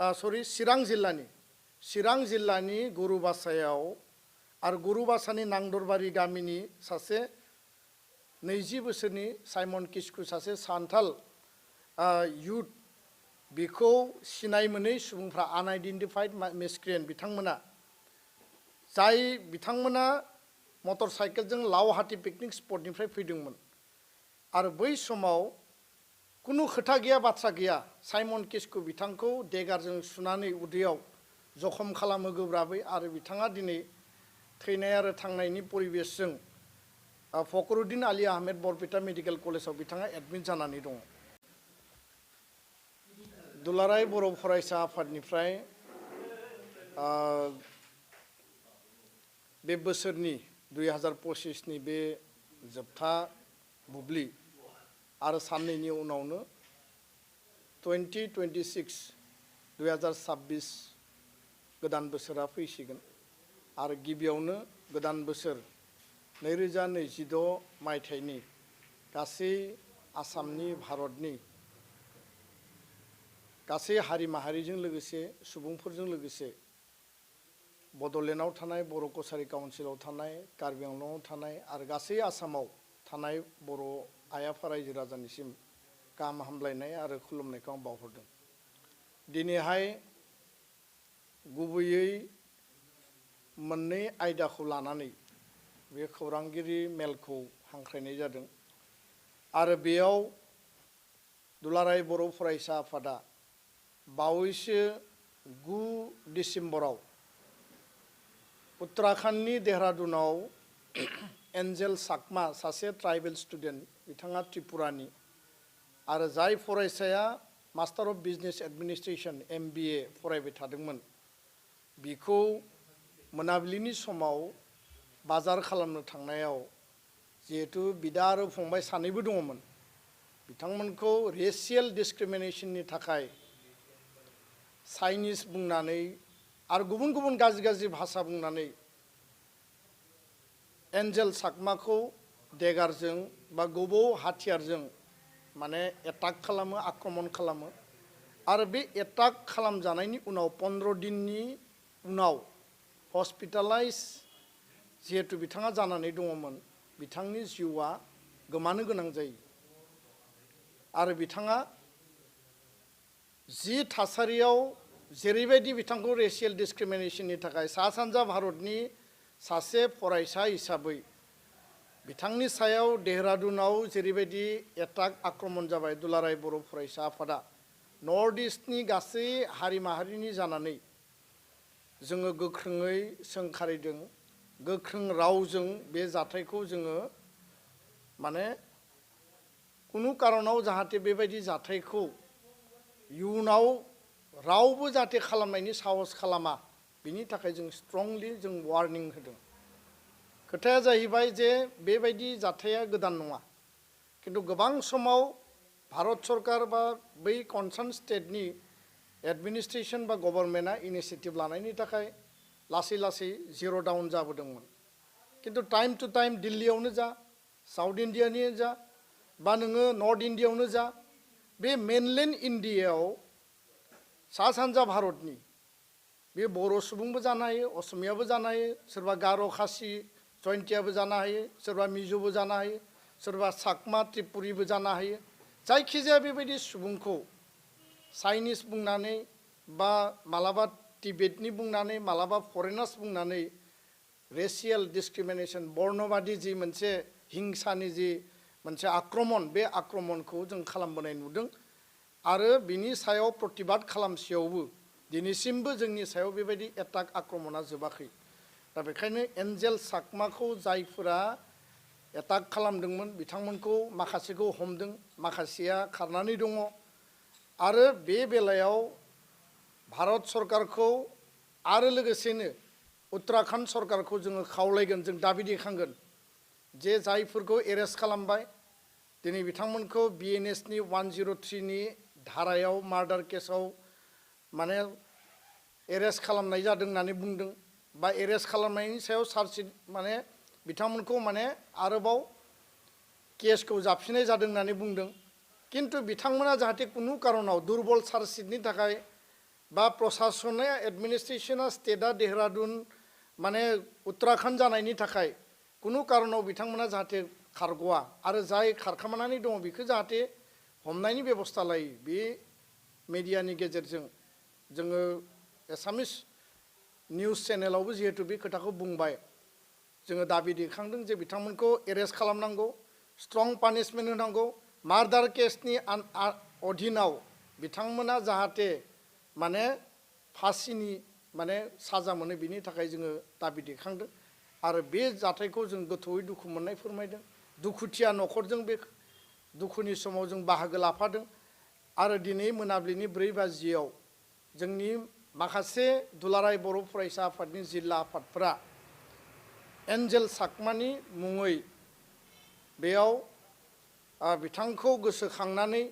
चिरां जिल्लानि गुरुबासायाव आरो गुरुबासानि नांदरबारि गामिनि सासे 20 बोसोरनि साइमन किस्कु सासे सान्थाल युथ बेखौ सिनाय मोनै सुबुंफ्रा आनआइडेन्टिफाइड मिसक्रिएन्ट बिथांमोना जाय बिथांमोना मटर साइकेलजों लावहाटी पिकनिक स्पटनिफ्राय फैदोंमोन आरो बै समाव कुनु खोथा गैया बाथ्रा गैया साइमन किस्कु बिथांखौ देगारजों सुनानै उदैयाव जखम खालामो गोब्राबै आरो बिथाङा दिनै थैनाय आरो थांनायनि परिबेसजों फखरुद्दिन आली आहमेद बरपेटा मेडिकेल कलेजाव बिथाङा एडमिट जानानै दङ। दुलाराय बर' फरायसा आफादनिफ्राय बे बोसोरनि 2025 नि बे जोबथा बुब्लि आरो साननैनि उनावनो 2026 गोदान बोसोरा फैसिगोन आरो गिबियावनो गोदान बोसोर 2026 मायथाइनि गासै आसामनि भारतनि गासै हारि माहारिजों लोगोसे सुबुंफोरजों लोगोसे बड'लेण्डआव थानाय बर' कसारी काउन्सिलाव थानाय कार्बि आंलंआव थानाय आरो गासै आसामाव थानाय बर' आइ आफा रायजो राजानिसिम गाहाम हामलायनाय आरो खुलुमनायखौ आं बावहरदों। दिनैहाय गुबैयै मोननै आयदाखौ लानानै बे खौरांगिरि मेलखौ हांख्रायनाय जादों आरो बेयाव दुलाराय बर' फरायसा आफादा बावैसो 9 डिसेम्बराव उत्तराखंडनि देहरादूनाव एन्जेल साकमा सासे ट्राइबेल स्टुडेन्ट बिथाङा त्रिपुरानि आरो जाय फरायसाया master of business administration MBA फरायबाय थादोंमोन बिखौ मोनाबिलिनि समाव बाजार खालामनो थांनायाव जिहेतु बिदा आरो फंबाय सानैबो दङमोन बिथांमोनखौ रेसियेल डिसक्रिमिनेशननि थाखाय चाइनिज बुंनानै आरो गुबुन गुबुन गाज्रि गाज्रि भाषा बुंनानै एन्जेल साकमाखौ देगारजों बा गोबौ हाथियारजों माने एटाक खालामो आक्रमण खालामो आरो बे एटाक खालामजानायनि उनाव 15 दिननि उनाव हस्पिटालाइज जिहेतु बिथाङा जानानै दङमोन बिथांनि जिउआ गोमानो गोनां जायो आरो बिथाङा जि थासारियाव जेरैबायदि बिथांखौ रेसियेल डिसक्रिमिनेशननि थाखाय सा सानजा भारतनि सासे फरायसा हिसाबै बिथांनि सायाव देहरादूनाव जेरैबायदि एटाक आक्रमण जाबाय दुलाराय बर' फरायसा आफादा नर्थ इस्टनि गासै हारि माहारिनि जानानै जोङो गोख्रोङै सोंखारिदों गोख्रों रावजों बे जाथायखौ जोङो माने कुनु कारनाव जाहाथे बेबायदि जाथायखौ इयुनाव रावबो जाहाथे खालामनायनि साहस खालामा बिनि थाखाय जों स्ट्रंलि जों वार्निं होदों। खोथाया जाहैबाय जे बेबायदि जाथाया गोदान नङा किन्तु गोबां समाव भारत सरकार बा बै कनसार्न स्टेटनि एडमिनिस्ट्रेशन बा गभर्नमेन्टआ इनिशिएटिभ लानायनि थाखाय लासै लासै जिर' डाउन जाबोदोंमोन किन्तु टाइम टु टाइम दिल्लीयावनो जा साउथ इन्डियानि जा बा नोङो नर्थ इन्डियायावनो जा बे मेनलेन्ड इन्डियायाव सा सानजा भारतनि बे बर' सुबुंबो जानो हायो असमियाबो जानो हायो सोरबा गार' खासि जयन्तियाबो जानो हायो सोरबा मिज'बो जानो हायो सोरबा साकमा त्रिपुरिबो जानो हायो जायखिजाया बेबायदि सुबुंखौ चाइनिज बुंनानै बा मालाबा टिबेटनि बुंनानै मालाबा फरेनार्स बुंनानै रेसियेल डिसक्रिमिनेशन बर्णबादि जि मोनसे हिंसानि जि मोनसे आक्रमण बे आक्रमणखौ जों खालामबोनाय नुदों आरो बिनि सायाव प्रतिबाद खालामसेयावबो दिनैसिमबो जोंनि सायाव बेबायदि एटाक आक्रमणा जोबाखै दा बेखायनो एन्जेल साकमाखौ जायफोरा एटाक खालामदोंमोन बिथांमोनखौ माखासेखौ हमदों माखासेया खारनानै दङ आरो बे बेलायाव भारत सरकारखौ आरो लोगोसेनो उत्तराखंड सरकारखौ जोङो खावलायगोन जों दाबि दैखांगोन जे जायफोरखौ एरेस्ट खालामबाय दिनै बिथांमोनखौ BNSनि 103 नि धारायाव मार्डार केसाव माने एरेस्ट खालामनाय जादों होननानै बुंदों बा एरेस्ट खालामनायनि सायाव चार्जशीट माने बिथांमोनखौ माने आरोबाव केसखौ जाबसिननाय जादों होननानै बुंदों किन्तु बिथांमोना जाहाथे कुनु कारनाव दुर्बल चार्जशीटनि थाखाय बा प्रशासना एडमिनिस्ट्रेशना स्टेटआ देहरादुन माने उत्तराखंड जानायनि थाखाय कुनु कारनाव बिथांमोना जाहाथे खारग'वा आरो जाय खारखामानानै दङ बेखौ जाहाथे हमनायनि बेबस्था लायो बे मिडियानि गेजेरजों जोङो एसामिस निउज चेनेलावबो जिहेतु बे खोथाखौ बुंबाय जोङो दाबि दैखांदों जे बिथांमोनखौ एरेस्ट खालामनांगौ स्ट्रं पानिशमेन्ट होनांगौ मार्डार केसनि अधीनाव बिथांमोना जाहाथे माने फासिनि माने साजा मोनो बिनि थाखाय जोङो दाबि दैखांदों आरो बे जाथायखौ जों गोथौयै दुखु मोननाय फोरमायदों दुखुथिया न'खरजों बे दुखुनि समाव जों बाहागो लाफादों आरो दिनै मोनाबिलिनि 4 बाजियाव जोंनि माखासे दुलाराय बर' फरायसा आफादनि जिल्ला आफादफोरा एन्जेल साकमानि मुङै बेयाव बिथांखौ गोसोखांनानै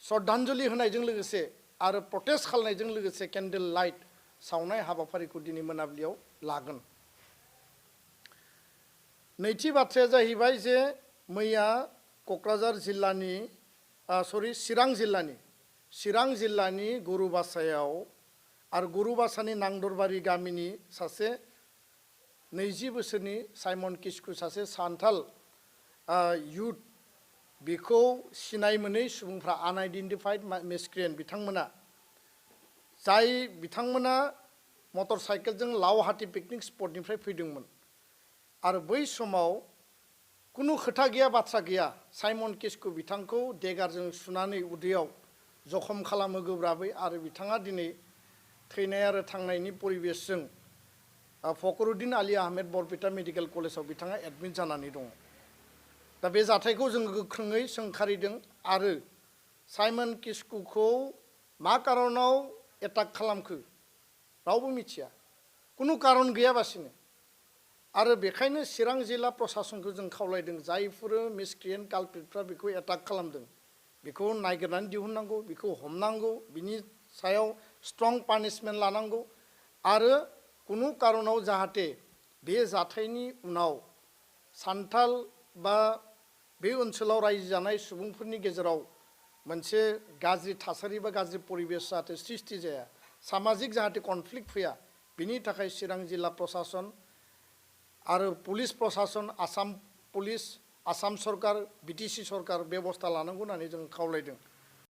श्रद्धांजलि होनायजों लोगोसे आरो प्रटेस्ट खालामनायजों लोगोसे केन्डेल लाइट सावनाय हाबाफारिखौ दिनै मोनाबिलियाव लागोन। नैथि बाथ्राया जाहैबाय जे मैया क'क्राझार जिल्लानि चिरां जिल्लानि गुरुबासायाव आरो गुरुबासानि नांदरबारि गामिनि सासे 20 बोसोरनि साइमन किस्कु सासे सान्थाल युथ बेखौ सिनाय मोनै सुबुंफ्रा आनआइडेन्टिफाइड मिसक्रिएन्ट बिथांमोना जाय बिथांमोना मटर साइकेलजों लावहाटी पिकनिक स्पटनिफ्राय फैदोंमोन आरो बै समाव कुनु खोथा गैया बाथ्रा गैया साइमन किस्कु बिथांखौ देगारजों सुनानै उदैयाव जखम खालामो गोब्राबै आरो बिथाङा दिनै थैनाय आरो थांनायनि परिबेसजों फखरुद्दिन आली आहमेद बरपेटा मेडिकेल कलेजाव बिथाङा एडमिट जानानै दङ। दा बे जाथायखौ जों गोख्रोङै सोंखारिदों आरो साइमन किस्कुखौ मा कारनाव एटाक खालामखो रावबो मिथिया कुनु कारन गैयाबासिनो आरो बेखायनो चिरां जिल्ला प्रशासनखौ जों खावलायदों जायफोर मिसक्रिएन्ट कालप्रिटफ्रा बेखौ एटाक खालामदों बेखौ नायगिरनानै दिहुननांगौ बेखौ हमनांगौ बिनि सायाव स्ट्रं पानिशमेन्ट लानांगौ आरो कुनु कारनाव जाहाथे बे जाथायनि उनाव सान्थाल बा बे ओनसोलाव रायजो जानाय सुबुंफोरनि गेजेराव मोनसे गाज्रि थासारि बा गाज्रि परिबेस जाहाथे सृष्टि जाया सामाजिक जाहाथे कनफ्लिक्ट फैया बिनि थाखाय चिरां जिल्ला प्रशासन आरो पुलिस प्रशासन आसाम पुलिस आसाम सरकार बिटिसि सरकार बेबस्था लानांगौ होननानै जों खावलायदों।